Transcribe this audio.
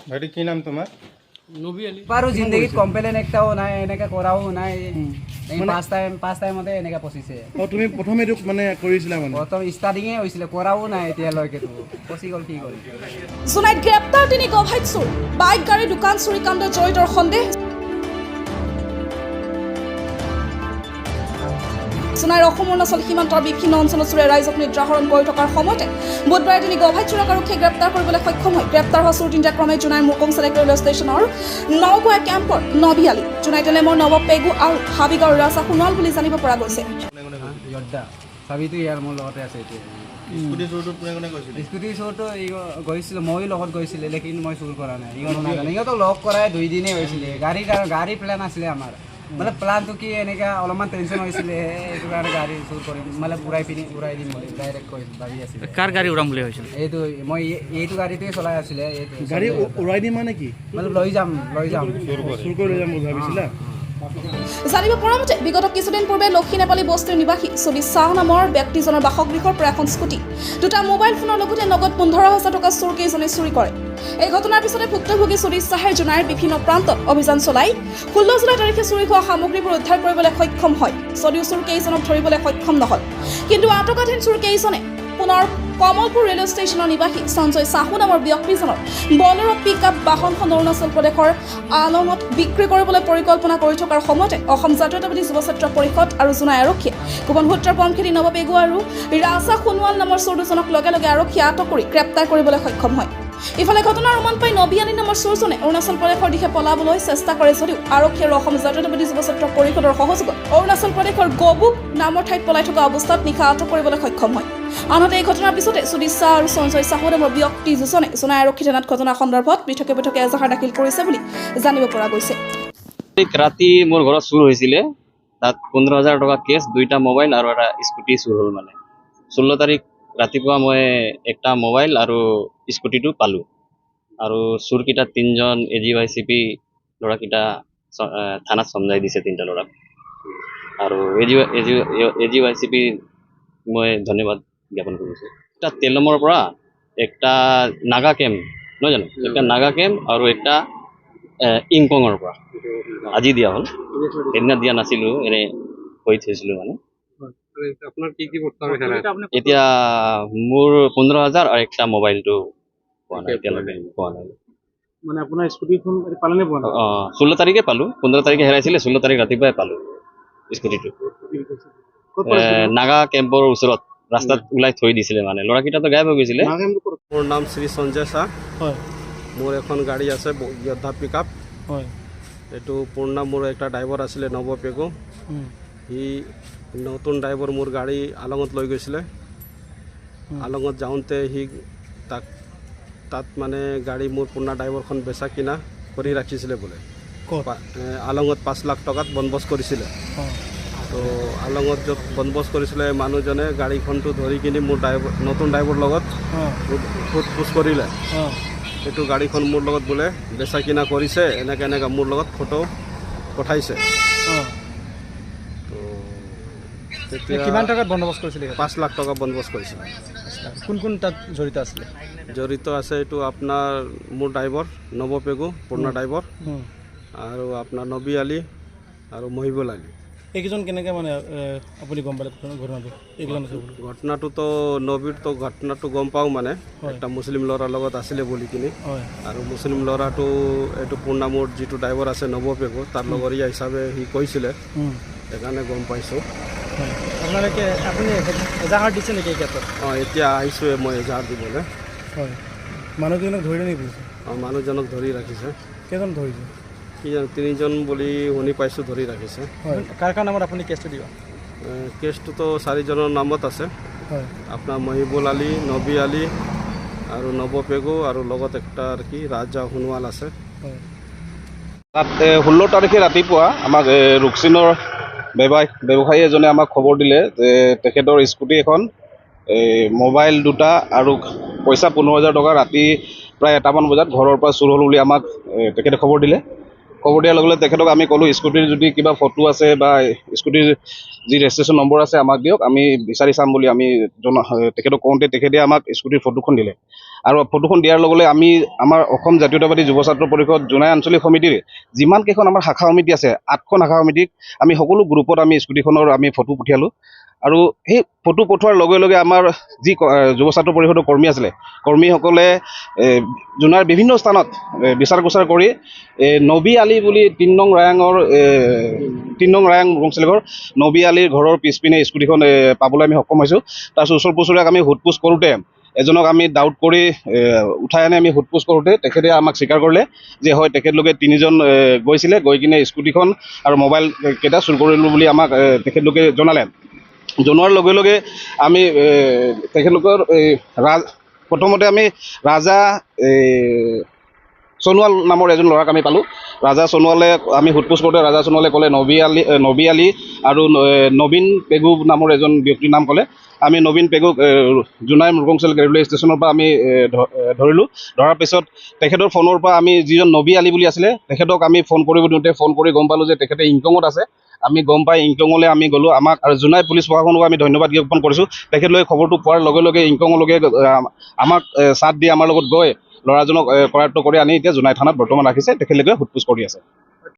ভাইটি, কি নাম তোমাৰ? নবী আলী। বাৰু, জিন্দগীত কমপ্লেইন একটাও নাই, এনেকে কৰাও নাই। ফাৰ্ষ্ট টাইমতে এনেকে পচিছে। অঁ, তুমি প্ৰথম এইটো মানে কৰিছিলা মানে? প্ৰথম ষ্টাৰ্টিঙে হৈছিলে, কৰাও নাই এতিয়ালৈকেতো, পচি গ'ল, কি কৰিম? জোনাইত গ্ৰেপ্তাৰ তিনি গভাইত চোৰ। বাইক, গাড়ী, দোকান চুৰি কাণ্ডত জড়িতৰ সন্দেহ। জোনাইৰ অসম অৰুণাচল সীমান্তৰ বিভিন্ন অঞ্চলত চোৰে ৰাইজক নিদ্ৰাহৰণ কৰি থকাৰ সময়তে বুধবাৰে তিনি গভাইত চোৰক আৰক্ষীয়ে গ্ৰেপ্তাৰ কৰিবলৈ সক্ষম হয়। গ্ৰেপ্তাৰ হোৱা চোৰ তিনিটা ক্ৰমে জোনাইৰ মুকংচালেক ৰেলৱে ষ্টেচনৰ নগোৱা কেম্পৰ নবী আলী, জোনাই তেলেমৰ নৱ পেগু আৰু হাবিগাঁৱৰ ৰাজা সোণোৱাল বুলি জানিব পৰা গৈছে। যোদ্ধা চাবিটো ইয়াৰ মোৰ লগতে আছে এতিয়া। স্কুটি চোৰটো কোনে কোনে গৈছিলে? স্কুটি চোৰটো গৈছিলোঁ, ময়ো লগত গৈছিলে, লেকিন মই চুৰ কৰা নাই। ইহঁত নাজানে, ইহঁতক লগ কৰাই 2 দিনেই হৈছিলে। গাড়ী প্লেন আছিলে আমাৰ, মানে প্লানটো কি, এনেকা অলপমান টেনশ্যন হৈছিলে, এইটো কাৰণে গাড়ী চুৰ কৰিম, মানে উৰাই পিনি উৰাই দিম বুলি ডাইৰেক্ট কৈ ভাবি আছিলে। কাৰ গাড়ী উৰাম বুলি ভাবিছিল? এইটো মই এইটো গাড়ীটোৱে চলাই আছিলে এইটো। গাড়ী উৰাই দিম মানে কি? মানে লৈ যাম, লৈ যাম। চুৰ কৰি লৈ যাম বুলি ভাবিছিলা? জানিব পৰা মতে, বিগত কিছুদিন পূৰ্বে লক্ষী নেপালী বস্তিৰ নিবাসী চবি শ্বাহ নামৰ ব্যক্তিজনৰ বাসগৃহৰ পৰা এখন স্কুটি, দুটা মোবাইল ফোনৰ লগতে নগদ 15,000 টকা চোৰ কেইজনে চুৰি কৰে। এই ঘটনাৰ পিছতে ভুক্তভোগী চুৰি শ্বাহে জোনাইৰ বিভিন্ন প্ৰান্তত অভিযান চলাই 16 জুলাই তাৰিখে চুৰি হোৱা সামগ্ৰীবোৰ উদ্ধাৰ কৰিবলৈ সক্ষম হয় যদিও চোৰ কেইজনক ধৰিবলৈ সক্ষম নহ'ল। কিন্তু আটকাধীন চোৰ কেইজনে পুনৰ কমলপুৰ ৰেলৱে ষ্টেচনৰ নিবাসী সঞ্জয় চাহু নামৰ ব্যক্তিজনৰ বলেৰো পিক আপ বাহনখন অৰুণাচল প্ৰদেশৰ আলঙত বিক্ৰী কৰিবলৈ পৰিকল্পনা কৰি থকাৰ সময়তে অসম জাতীয়তাবাদী যুৱ ছাত্ৰ পৰিষদ আৰু জোনাই আৰক্ষীয়ে গোপন সূত্ৰৰ পম খেদি নৱ পেগু আৰু ৰাজা সোণোৱাল নামৰ চোৰ দুজনক লগে লগে আৰক্ষীয়ে আটক কৰি গ্ৰেপ্তাৰ কৰিবলৈ সক্ষম হয়। ইফালে ঘটনাৰ উমান পাই নবী আলী নামৰ চোৰজনে অৰুণাচল প্ৰদেশৰ দিশে পলাবলৈ চেষ্টা কৰে যদিও আৰক্ষী আৰু অসম জাতীয়তাবাদী যুৱ ছাত্ৰ পৰিষদৰ সহযোগত অৰুণাচল প্ৰদেশৰ গবুক নামৰ ঠাইত পলাই থকা অৱস্থাত নিশা আটক কৰিবলৈ সক্ষম হয়। আনহাতে এই ঘটনাৰ পিছতে সুদীপ শ্বাহ আৰু সঞ্জয় চাহু নামৰ ব্যক্তি দুজনে জোনাই আৰক্ষী থানাত ঘটনা সন্দৰ্ভত পৃথকে পৃথকে এজাহাৰ দাখিল কৰিছে বুলি জানিব পৰা গৈছে। ৰাতি মোৰ ঘৰত চুৰ হৈছিলে। তাত 15,000 টকা কেছ, দুইটা মোবাইল আৰু এটা স্কুটি চুৰ হ'ল। মানে 16 তাৰিখ ৰাতিপুৱা মই একটা মোবাইল আৰু স্কুটিটো পালোঁ আৰু চোৰকেইটা তিনিজন এ জি ৱাই চি পি ল'ৰাকেইটা থানাত চমজাই দিছে তিনিটা ল'ৰাক আৰু এ জি ৱাই চি পি মই ধন্যবাদ জ্ঞাপন কৰিছোঁ। একটা তেলমৰ পৰা, একটা নাগা কেম্প নহয় জানো, একটা নাগা কেম্প আৰু একটা ইংকঙৰ পৰা আজি দিয়া হ'ল। সেইদিনা দিয়া নাছিলোঁ, এনেই কৈ থৈছিলোঁ মানে। আপোনাৰ কি কি বস্তু হেৰাই? এতিয়া মোৰ 15,000 আৰু একটা মোবাইলটো পোৱা নাই, এতিয়ালৈকে পোৱা নাই। মানে আপোনাৰ স্কুটিখন পালেনে পোৱা নাই? অঁ, 16 তাৰিখে পালোঁ। 15 তাৰিখে হেৰাইছিলে, 16 তাৰিখ ৰাতিপুৱাই পালোঁ স্কুটিটো। ক'ত পালে? নাগা কেম্পৰ ওচৰত ৰাস্তাত ওলাই থৈ দিছিলে, মানে ল'ৰাকেইটাতো গায়ব হৈ গৈছিলে। নাগা কেম্পটো ক'ত? মোৰ নাম শ্ৰী সঞ্জয় শ্বাহ। মোৰ এখন গাড়ী আছে, যোদ্ধা পিক আপ। এইটো পুৰণা। মোৰ এটা ড্ৰাইভাৰ আছিলে নৱ পেগু। সি নতুন ড্ৰাইভাৰ, মোৰ গাড়ী আলঙত লৈ গৈছিলে। আলঙত যাওঁতে সি তাক তাত মানে গাড়ী মোৰ পুৰণা ড্ৰাইভাৰখন বেচা কিনা কৰি ৰাখিছিলে বোলে। ক'ত? আলঙত 5 লাখ টকাত বন্দবস্ত কৰিছিলে। তো আলঙত য'ত বন্দবস্ত কৰিছিলে, মানুহজনে গাড়ীখনটো ধৰি কিনি মোৰ ড্ৰাইভাৰ, নতুন ড্ৰাইভাৰ লগত সোধ পোছ কৰিলে। এইটো গাড়ীখন মোৰ লগত বোলে বেচা কিনা কৰিছে, এনেকৈ এনেকৈ মোৰ লগত ফটো পঠাইছে। তো তেতিয়া কিমান টকাত বন্দোবস্ত কৰিছিলে? 5 লাখ টকা বন্দোবস্ত কৰিছিলে। কোন কোন তাত জড়িত আছিলে? জড়িত আছে এইটো আপোনাৰ মোৰ ড্ৰাইভাৰ নৱ পেগু, পুৰণা ড্ৰাইভাৰ, আৰু আপোনাৰ নবী আলী আৰু মহিবুল আলী। এইকেইজন কেনেকৈ মানে আপুনি গম পালে ঘটনাটো, এইকেইজন আছে বুলি? ঘটনাটোতো নবীৰতো ঘটনাটো গম পাওঁ, মানে এটা মুছলিম ল'ৰাৰ লগত আছিলে বুলি কিনি। আৰু মুছলিম ল'ৰাটো এইটো পুৰণা মোৰ যিটো ড্ৰাইভাৰ আছে নৱ পেগু, তাৰ লগৰীয়া হিচাপে সি কৈছিলে। সেইকাৰণে গম পাইছোঁ। হয়, আপোনালোকে আপুনি এজাহাৰ দিছে নেকি এই ক্ষেত্ৰত? অঁ, এতিয়া আহিছোঁৱে মই এজাহাৰ দিবলৈ। হয়, মানুহকেইজনক ধৰিলে নেকি পুলিচে? অঁ, মানুহজনক ধৰি ৰাখিছে। কেইজন ধৰিছে? কি জানো, তিনিজন বুলি শুনি পাইছোঁ, ধৰি ৰাখিছে। কাৰ কাৰ নামত আপুনি কেছটো দিব? কেছটোতো চাৰিজনৰ নামত আছে। আপোনাৰ মহিবুল আলী, নবী আলী আৰু নৱ পেগু আৰু লগত একটা আৰু কি ৰাজা সোণোৱাল আছে। তাত 16 তাৰিখে ৰাতিপুৱা আমাক ৰুকচিনৰ ব্যৱসায়ী এজনে আমাক খবৰ দিলে যে তেখেতৰ স্কুটি এখন, এই মোবাইল দুটা আৰু পইচা 15,000 টকা ৰাতি প্ৰায় 1টামান বজাত ঘৰৰ পৰা চুৰ হ'ল বুলি আমাক তেখেতে খবৰ দিলে। খবৰ দিয়াৰ লগে লগে তেখেতক আমি ক'লোঁ, স্কুটিৰ যদি কিবা ফটো আছে বা স্কুটিৰ যি ৰেজিষ্ট্ৰেশ্যন নম্বৰ আছে আমাক দিয়ক, আমি বিচাৰি চাম বুলি আমি জনা তেখেতক কওঁতে তেখেতে আমাক স্কুটিৰ ফটোখন দিলে। আৰু ফটোখন দিয়াৰ লগে লগে আমি আমাৰ অসম জাতীয়তাবাদী যুৱ ছাত্ৰ পৰিষদ জোনাই আঞ্চলিক সমিতিৰ যিমান কেইখন আমাৰ শাখা সমিতি আছে, 8খন শাখা সমিতিক আমি সকলো গ্ৰুপত আমি স্কুটিখনৰ আমি ফটো পঠিয়ালোঁ। আৰু সেই ফটো পঠোৱাৰ লগে লগে আমাৰ যি যুৱ ছাত্ৰ পৰিষদৰ কৰ্মী আছিলে, কৰ্মীসকলে জোনাইৰ বিভিন্ন স্থানত বিচাৰ গোচাৰ কৰি নবী আলী বুলি 3 নং ৰায়াঙৰ 3 নং ৰায়াং মুৰংচেলেকৰ নবী আলীৰ ঘৰৰ পিছপিনে স্কুটিখন পাবলৈ আমি সক্ষম হৈছোঁ। তাৰপিছত ওচৰ চুবুৰীয়াক আমি সোধ পোছ কৰোঁতে এজনক আমি ডাউট কৰি উঠাই আনি আমি সোধ পোছ কৰোঁতে তেখেতে আমাক স্বীকাৰ কৰিলে যে হয়, তেখেতলোকে 3জন গৈছিলে, গৈ কিনে স্কুটিখন আৰু মোবাইল কেইটা চুৰ কৰিলোঁ বুলি আমাক তেখেতলোকে জনালে। জনোৱাৰ লগে লগে আমি তেখেতলোকৰ প্ৰথমতে আমি ৰাজা সোণোৱাল নামৰ এজন ল'ৰাক আমি পালোঁ। ৰাজা সোণোৱালে আমি সোধ পোছ কৰোঁতে ৰাজা সোণোৱালে ক'লে নবী আলী আৰু নবীন পেগু নামৰ এজন ব্যক্তিৰ নাম ক'লে। আমি নবীন পেগুক জোনাই মুৰকংচেলেক ৰেলৱে ষ্টেচনৰ পৰা আমি ধৰিলোঁ। ধৰাৰ পিছত তেখেতৰ ফোনৰ পৰা আমি যিজন নবী আলী বুলি আছিলে তেখেতক আমি ফোন কৰিব দিওঁতে ফোন কৰি গম পালোঁ যে তেখেতে ইনকঙত আছে। আমি গম পাই ইনকঙলৈ আমি গ'লোঁ। আমাক আৰু জোনাই পুলিচ প্ৰশাসনকো আমি ধন্যবাদ জ্ঞাপন কৰিছোঁ। তেখেতলোকে খবৰটো পোৱাৰ লগে লগে ইনকঙলৈকে আমাক চাথ দি আমাৰ লগত গৈ ল'ৰাজনক কৰায়ত্ব কৰি আনি এতিয়া জোনাই থানাত বৰ্তমান ৰাখিছে। তেখেতলোকে সোধ পোছ কৰি আছে।